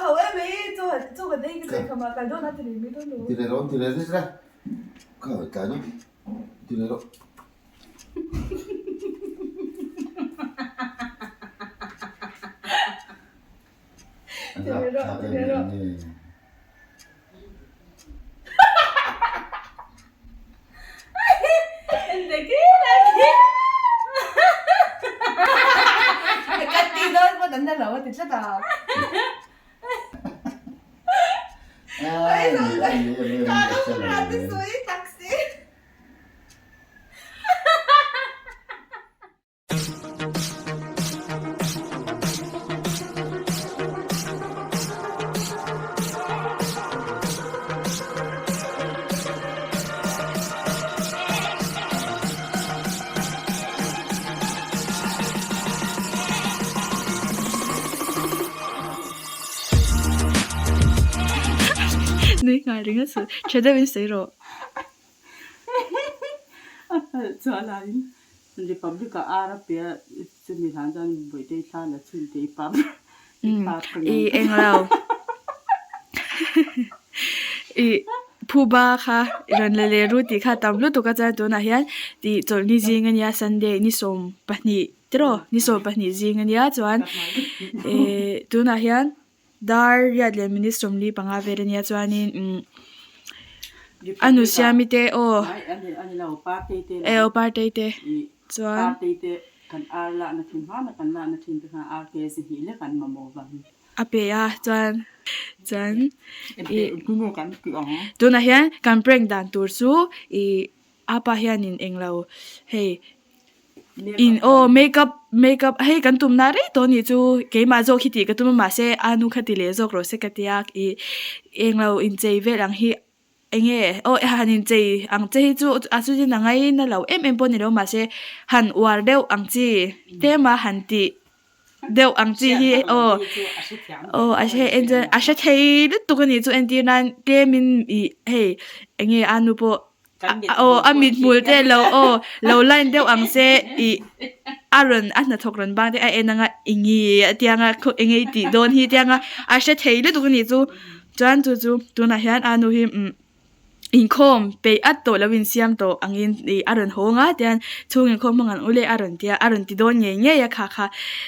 ho em mai chaw chaw kan ei ka sawi kham a kal dawn a ti leh mai dawn lo. Ti leh rawh ti leh zet la ka hawi tlai dawn ti leh rawh. Ti leh rawh ti leh rawh. Ka ti dawn pawn an la lo a ti tlat a. Nui nghal ringawt suh, tha deuhin sawi rawh. Chuan laiin Republic ah ar a pe a, chumi hlan chuan Bawihte i thla la chhun teh i pap i pap ka I eng lo. I phuba kha i rawn la leh ru tih kha tam lutuk a chuan tunah hian tih chawlhni zing ania Sunday ni 20 tiraw ni 22 zing ania chuan eh tunah hian Dar riat leh minute 45 vel ania chuanin umm a nu siami te aw e aw partei te chuan a pe a chuan chuan ih tunah hian kan prank dan tur chu ih apa hianin englo hei. In aw makeup makeup hei kan tum na rei tawh anih chu keimah zawk hi tih ka tum a mahse a nu kha ti leh zawk rawh se ka tia ih englo inchei vel ang hi enge aw han inchei ang che hi chu a chutin a ngaina lo em em pawh a ni lo mahse han uar deuh ang chi tlem a han tih deuh ang chi hi aw aw a hre en chuan a hre thei lutuk anih chu entir nan tlemin ih hei enge a nu pawh aw a mithmul te lo aw lo line deuh ang se ih a rawn a hnathawk rawn bang te a en anga enge a tianga khaw enge i tih dawn hi tianga a hre thei lutuk anih chu chuan chu chu tunah hian a nu hi umm. Inkhawm peih at tawh lo insiam tawh angin ih a rawn hawng a tian chhung inkhawm hmang ang ule a rawn tia a rawn ti dawn ngei ngei a kha kha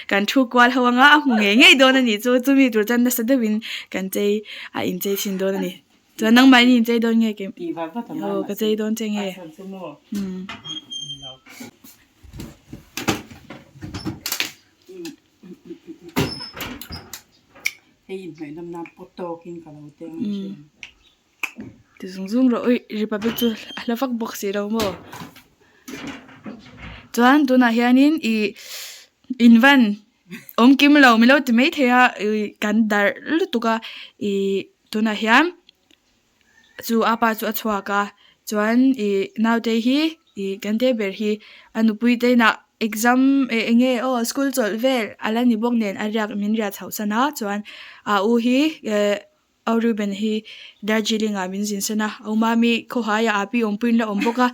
kan thu kual ho anga a hmu ngei ngei dawn a nih chu chumi tur chuan nasa deuhin kan chei a inchei thin dawn a ni chuan nangmah in inchei dawn nge ke aw ka chei dawn che nge umm. Ti zung zung rawh ui republic chu a hla vak bawk si lo maw chuan tunah hianin ih in van awm kim lo min lo ti mai thei a ih kan darh lutuk a ih tunah hian chu a pa chu a chhuak a chuan ih naute hi ih kan te ber hi a nupui te inah exam eh eng nge aw school chawlh vel a la ni bawk nen a riak min riah chhoh san a chuan a u hi eh. Au Reuben hi Darjeeling ah min zin san a, au Mami khawhai ah pi awmpuiin la awm bawk a,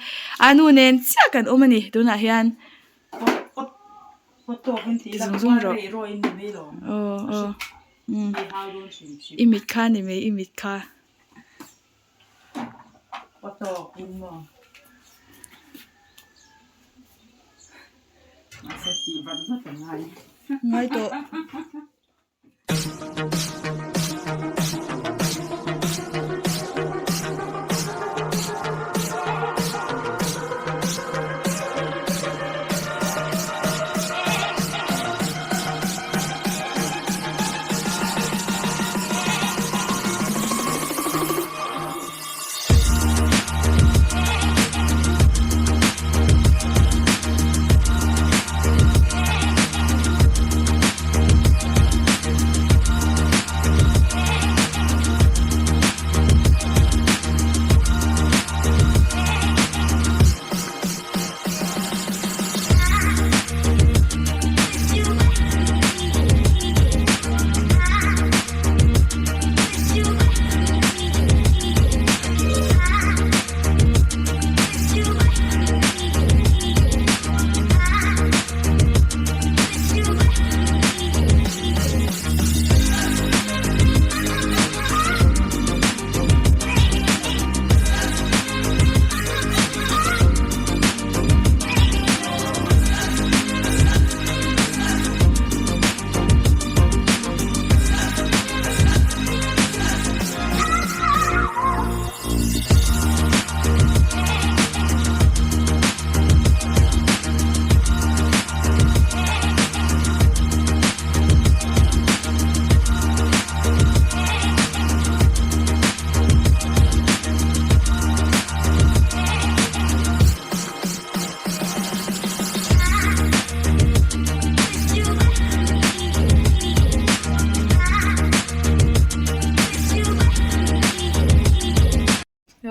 a nu nen chiah kan awm a ni tunah hian. Ti zung zung rawh. Aw aw umm i mit kha ni mai i mit kha. Ngai tawh.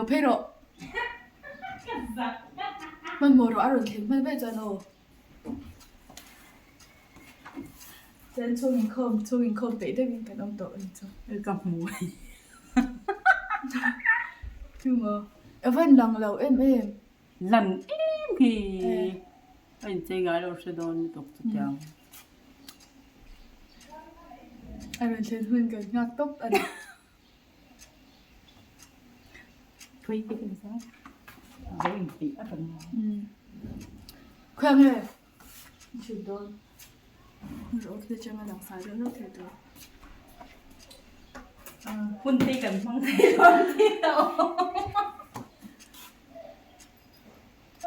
phei rawh. Hmanhmawh rawh a rawn thleng hman vaih chuan aw. Chuan chhung inkhawm chhung inkhawm peih deuhin kan awm tawh a ni chu. Ka hmu a ni. Chu maw? A van lang lo em em. Lan em khi. A inchei ngai lo hre dawn lutuk chutiang. A rawn thlen hun kan nghak tawp a ni. Thui te kan sa. Zo in peih a kan. Khawi ang e? Chhut dawn. Rawh te changa lang sa dawn lo thei tur. Hun te kan hmang thei dawn ti lo.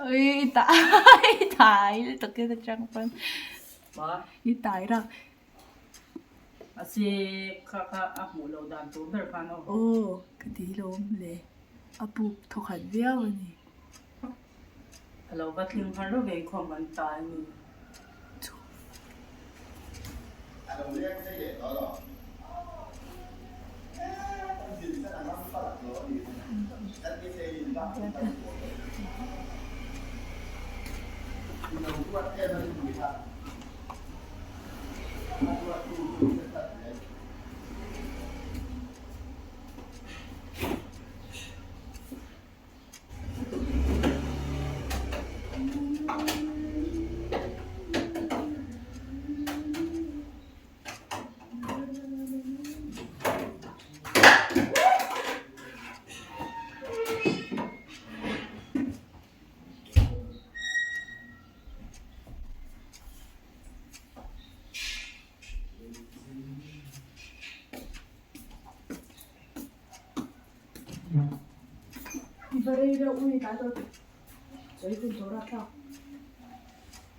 Ui i tai i tai lutuk te chang pawn. I tai rak. A se kha kha a hmuh loh dan tur ber khan aw. Aw ka ti lawm le a puk thawkhat viau a ni. A lo va tling har reuh ve inkhawm kan ta a ni.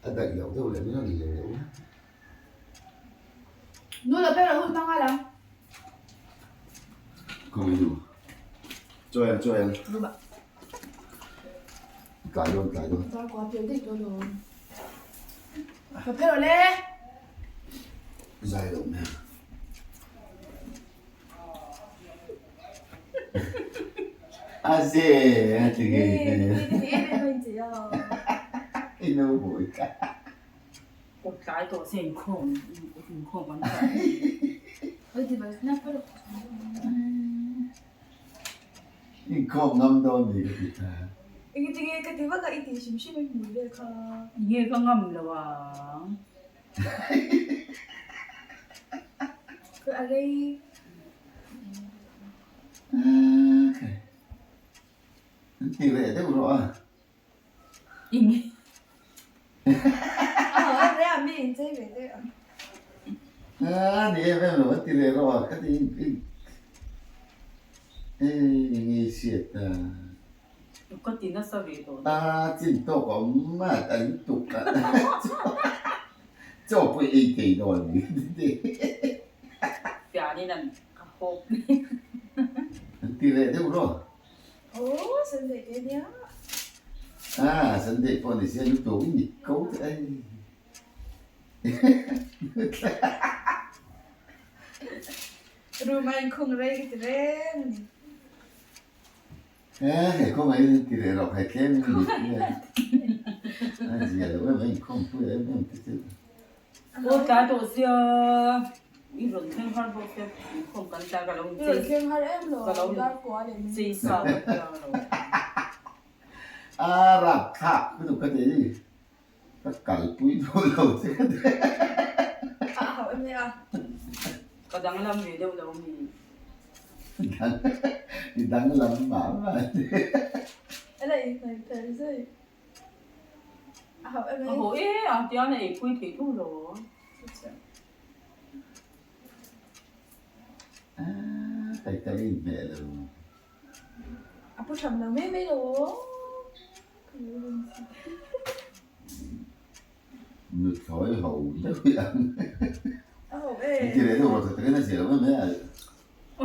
A daih loh deuh leh min a ni leh deuh a. Kawng i nu. Chawi ang chawi ang. Tlai dawn tlai dawn. Zai loh hmel. A ze a ti ngei hmel. I nu hmui kha. Kawt tlai tawh se inkhawm inkhawm an ta. Inkhawm ngam dawn ni ka ti ta. Engtinge ka ti vak a i ti hrim hrim i hmui vel kha. Nge ka ngam lo ang. Ka a rei. An ti reh deuh rawh a. Eng. A ho em reh a mi in chei ve deuh ang. A ni em em lo an ti reh rawh a ka ti in eng nge hriat a. Ka ti nasa ve tawh. A chin tawk a awm a an tuk a chaw pawh ei thei dawn ni. Fianin an ka hawp. An ti reh deuh rawh. Aw Sunday te nia. Ah Sunday pawh ni sia lutuk i ni ko te ai. Room a inkhung rei ka ti reng a ni. Eh hei khawngaih in ti leh rawh hei tlem in ni nia. A zia lo em a inkhawm pui em em te chu. Aw tlai tawh sia i rawn thleng har bawk sia inkhawm kan tlai ka lo I rawn thleng har em lo dar kua leh min chei sa ka tia lo. A rapthlak lutuk ka ti ka kalpui duh lo che ka ti. A hauh em nia. Ka danglam ve deuh lo mi. I danglam mah mah a ni. Ela i hnaih thei zui. A hauh em A hauh e a tian a eipui thei tho lo. Kai ka inhmeh lo. A pu tham lo mai mai lo. Nuthlawi ho deuh hi ang. A ho e. Ti leh deuh rawh tak takin a zia lo em em a.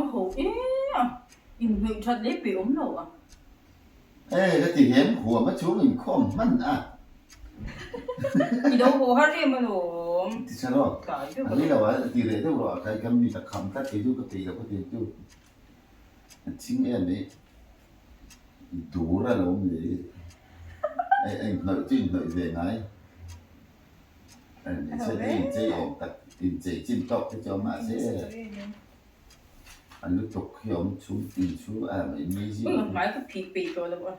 A ho e a, inhmeh that leh pe awm lo a. E ka ti hem huam a chhung inkhawm hman a. I lo haw har em alawm. Ti tha rawh. A ni lo a, ti leh deuh rawh a kai ka mi ta kham tlat kei chu ka peih lo ka ti chu. A ching em mai. Dur a lo ni. A inhnawih chu inhnawih ve ngai. Hmeichhia te inchei awm tak inchei chin tawk te chu awm mahse a lutuk hi awm chhung inchhung a mizia. Hmai ka phih peih tawh lo a.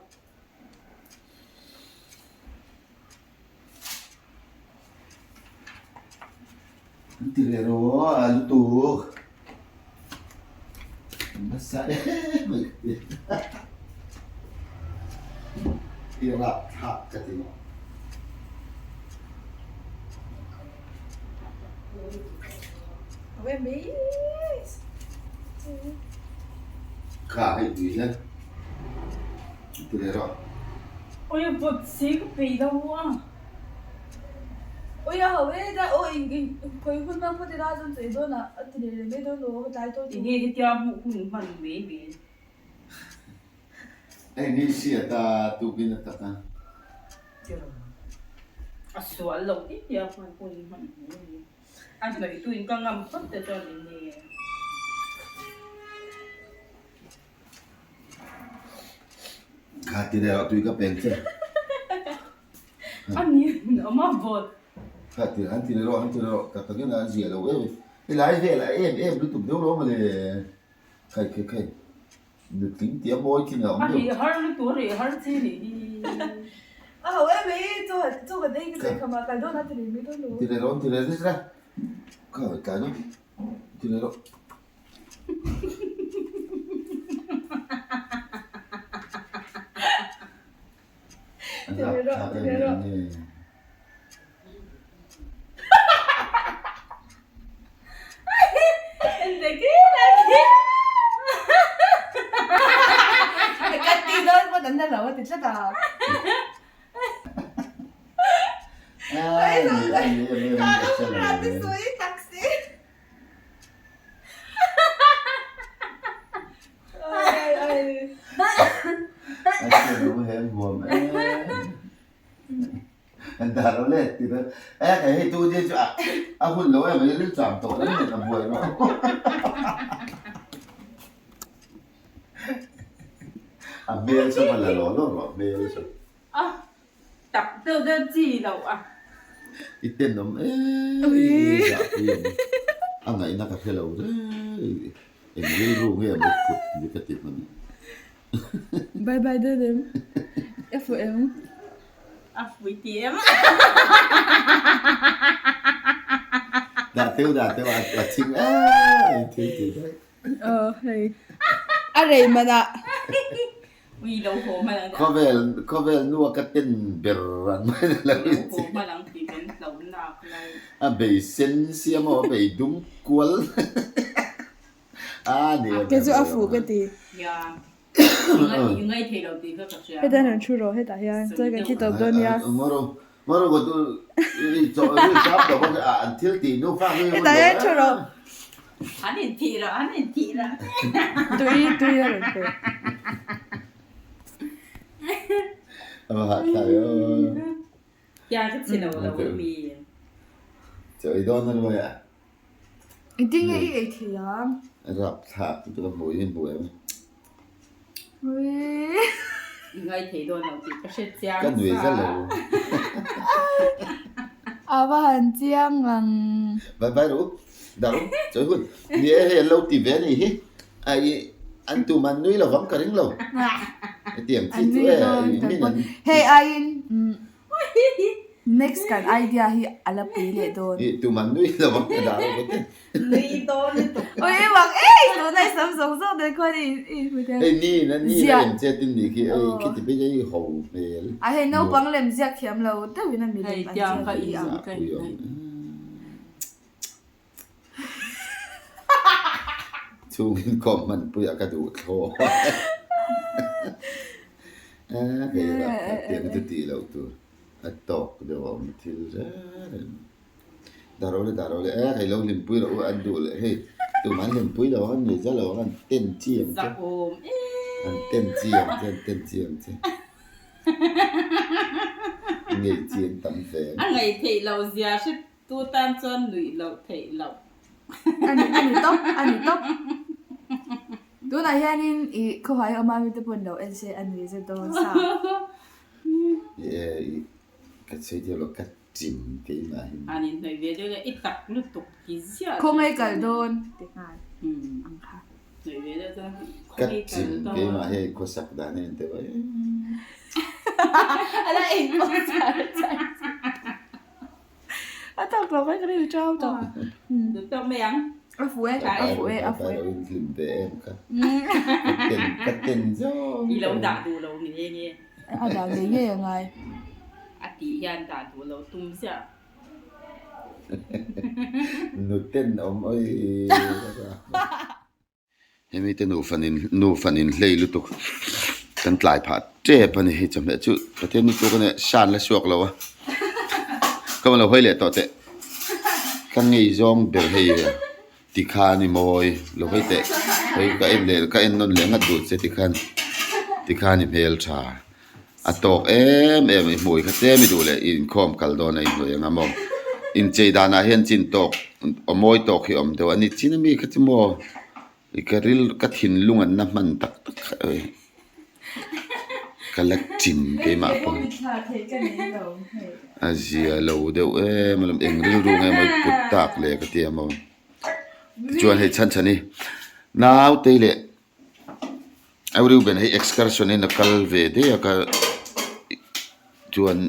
An ti leh rawh a lutuk nasa em mai ka ti i rapthlak ka ti maw. Kha hei tui hian ti leh rawh. Ui a vawt si ka peih lo a. Ui a ho e da aw ing ing khawi hun hmang phawt ila chuan chawi dawn ah a ti leh leh mai dawn lo ka tlai tawh chu. Enge hetia hmuh hun hman mai mai. Hei ni hriat a tukin a tak a. A sual lo tih tia hman hun hman mai mai. A hnawih tuin ka ngam phawt te chuan enge. Kha ti leh tui ka peng che. A ni awm a vawt. Kha ti an ti leh rawh an ti leh rawh tak takin an zia lo em helai vel a em em lutuk deuh lo mawle khai khai khai nutling tih a mawi chin a awm deuh. A rih har lutuk a rih har chi nih hi. A ho em mai chaw chaw kan ei ka sawi kham a kal dawn a ti leh mai dawn lo. Ti leh rawh an ti leh zet zet a kha tlai dawn ti leh rawh. Hei tu te chu a hun lo em mai cham tawh reng nen a buai lo. A hmel chu a la law law rawh hmel chu. A tak deuh deuh chi loh a. I tenawm em zah pui ang. A ngaihna ka hre lo reng. Eng rilru nge maw put ni ka ti hman. Bye bye deuh em. A fuh em? A fuh ti em? Dah teuh dah teuh a ching em thil ti daih. Aw hei. A rei manah. Ui lo haw hman ang. Khawvel khawvel nu a ka ten ber ang mai lo Lo haw hman ang tih kan hlo nak lai. A bei sen sia maw a bei dum kual a ni em Kei chu a fuh ka ti. Ya i ngai thei lo tih kha ka hria. Hetah hian rawn thu rawh hetah hian chuan kan thi tawp dawn nia. Ngawro ngawro ka tu i chaw i sap tawp a an thil tih nufa hi Hetah hian thu rawh. An inthih rah, an inthih rah. Tui, tui a rawn pe. A va hah thlai aw. Tiang ka chi lo lo mi. Chaw ei dawn a luai a. Engtin nge i ei thei a? Rap thlak chu ka hmu hi hmu em. I ngai thei dawn lo tih ka hre chiang sa. Ka nui za lo. A va han chiang ang. Bye bye ru. Dah ru. Chawi hun. Ni e hei an lo ti ve a nih hi. Ai an tum an nui lovang ka ring lo. Hetiang chi chu e min an. Hei aiin Next kan idea hi a la pui leh dawn. Ih tum an nui lo ang ka dah lo vek e. Nui dawn lutuk. Ui i mak ei tuna i sam zawng zawng nen khuan i i hmu thei. Hei ni na ni na lem che tin nih khi ei khiti phei hi ho hmel. A hei naupang lem ziak thiam lo deuhin a mi lem an ziak hi ang. Chhungin kawm hmanpuiah ka duh thlawh a. Hei rap tak te chu tih loh tur a tawk deuh a awm thil reng reng. Dah rawh le dah rawh le e hei lo hlimpui rawh u an duh leh hei tumah an hlimpui lo ang an nuih zah lo ang an ten chi ang che an ten chi ang che an ten chi ang che. Ngei chi an tam ve ang. A ngaihtheih loh zia hre Tu tan chuan nuih loh theih loh. A ni, a ni tawp, a ni tawp. Tu. Tunah hianin i khawhai awm a mite pawhin lo en se a nui zet dawn sa. E i ka chhui deuh lo ka chim keimah hi. An inhnawih ve deuh deuh i tak lutuk ti ziah. Khawngaih kal dawn ti nghal ang kha. Hnawih ve deuh chuan Ka khawngaih kal chim dawn. keimah hi khawsak dan hi an ti mai. A la engpawh char char. A tak lo mai ka rin chau tawh. Duh tawk mai ang. A fu e, a fu e, a fu e. Lo in hlim ve em kha. Ka ten, ka ten zawng. I lo dah duh lo nge nge. A dah ngei ngei a ngai. A tih hian dah duh lo tum ziah. Nuten awm oi. Hemi te nufa nin nufa nin hlei lutuk kan tlai phah tep a ni hei chawhmeh chu Pathian ni tuk a nia san la suak lo a ka lo hawi leh tawh teh ka ngei zawng ber hei tikhan i mawi lo hawi teh hawi ka en leh ka en nawn leh ngat duh che tikhan tikhan i hmel tha a tawk em em i hmui kha tlem i duh leh i inkhawm kal dawn a inhnuai ang a maw inchei danah hian chin tawk aw mawi tawk hi a awm deuh a ni chin ami kha chu maw i ka ril ka thinlung an na hman tak tak kha e ka la chim keimah pawh a zia lo deuh em alawm eng rilru nge maw i put tak le ka ti a maw tichuan hei chhan chhan hi naute leh. Au Reuben hei excursion in a kal ve daih a ka chuan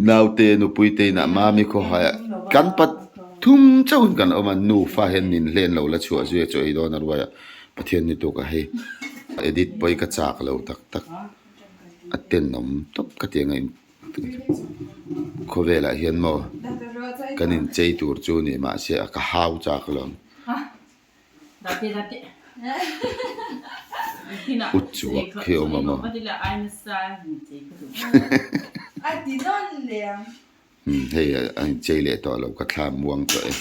naute nupui te inah mami khawhai ah kan pathum chauh in kan awm a nufa hian min hlen lo la chhuah zui a chaw ei dawn a ruai ah Pathian ni tuk a hei edit pawh hi ka chak lo tak tak a tenawm tawp ka ti ang a khawvelah hian maw kan inchei tur chu ni mahse a ka hau chak lo. Ut chhuak khi a awm a maw? Umm hei a inchei leh tawh lo ka thla muang tawh e.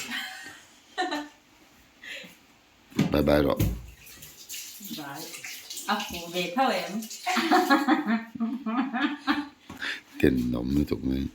Bye bye rawh. Tenawm lutuk mai.